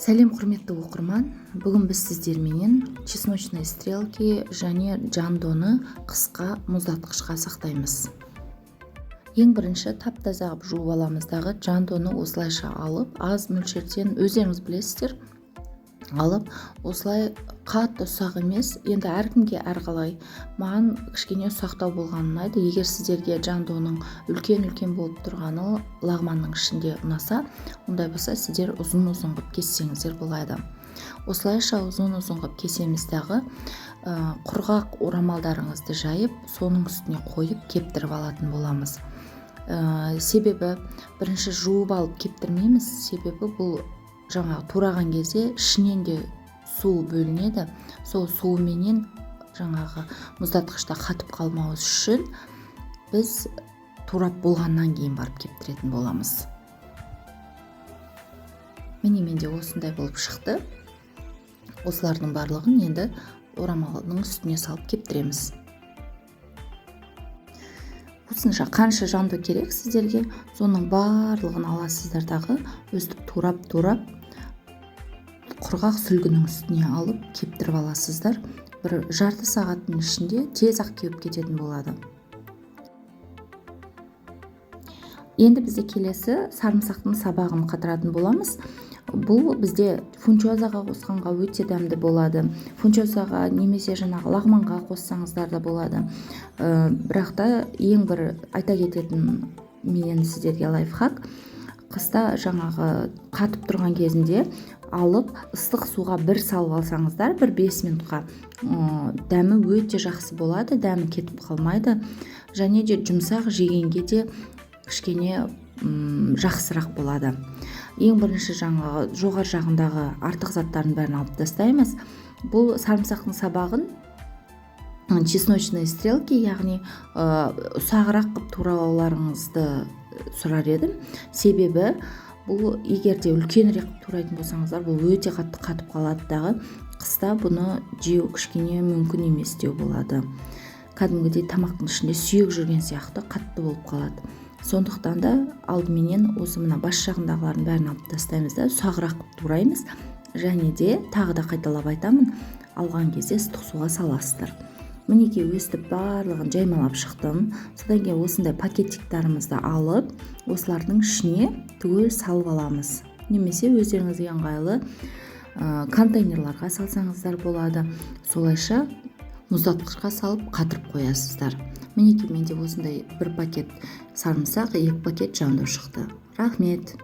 Сәлем, құрметті оқырман! Бүгін біз сіздерменен чесночные стрелки және жандоны қысқа мұздатқышқа сақтаймыз. Ең бірінші тап-таза қылып жуып аламыз дағы, жандоны осылайша алып, аз мөлшерден, өздеріңіз білесіздер, алып, осылай қатты ұсақ емес, енді әркімге әрқалай. Маған кішкене ұсақтау болғаны ұнайды. Егер сіздерге жандоның үлкен-үлкен болып тұрғаны лағманның ішінде ұнаса, ондай болса, сіздер ұзын-ұзын қылып кессеңіздер болады. Осылайша ұзын-ұзын қылып кесеміз дағы, құрғақ орамалдарыңызды жайып, соның үстіне қойып кептіріп алатын боламыз. Себебі бірінші жуып алып кептірмейміз, себебі бұл жаңағы тураған кезде ішінен де су бөлінеді. Сол суыменен жаңағы мұздатқышта қатып қалмау үшін біз турап болғаннан кейін барып кептіретін боламыз. Міне, менде осындай болып шықты. Осылардың барлығын енді орамалдың үстіне салып кептіреміз. Осынша, қанша жандо керек сіздерге, соның барлығын аласыздар дағы, өстіп турап-турап, құрғақ сүлгінің үстіне алып кептіріп аласыздар. Бір жарты сағаттың ішінде тез ақ кеуіп кететін болады. Енді бізде келесі сарымсақтың сабағын қатыратын боламыз. Бұл бізде фунчозаға қосқанға өте дәмді болады. Фунчозаға немесе жаңағы лағманға қоссаңыздар да болады. Бірақ та ең бір айта кететін менен сіздерге лайфхак: қыста жаңағы қатып тұрған кезінде алып, ыстық суға бір салып алсаңыздар, бір 5 минутқа, дәмі өте жақсы болады, дәмі кетіп қалмайды және де жұмсақ, жегенге де кішкене жақсырақ болады. Ең бірінші жаңағы жоғары жағындағы артық заттардың бәрін алып тастаймыз. Бұл сарымсақтың сабағын чесночные стрелки, яғни ұсағырақ қылып турауларыңызды сұрар едім. Себебі бұл егер де үлкенірек қылып турайтын болсаңыздар, бұл өте қатты қатып қалады дағы, қыста бұны жеу кішкене мүмкін емес деу болады. Кәдімгідей тамақтың ішінде сүйек жүрген сияқты қатты болып қалады. Сондықтан да алдыменен осы мына бас жағындағылардың бәрін алып тастаймыз да, ұсағырақ қылып тураймыз. Және де тағы да қайталап айтамын, алған кезде ыстық суға саласыздар. Мінекей, өстіп барлығын жаймалап шықтым. Содан кейін осындай пакетиктарымызды алып, осылардың ішіне түгел салып аламыз немесе өздеріңізге ыңғайлы контейнерларға салсаңыздар болады. Солайша мұздатқышқа салып қатырып қоясыздар. Мінекей, менде осындай бір пакет сарымсақ, 2 пакет жандо шықты. Рахмет.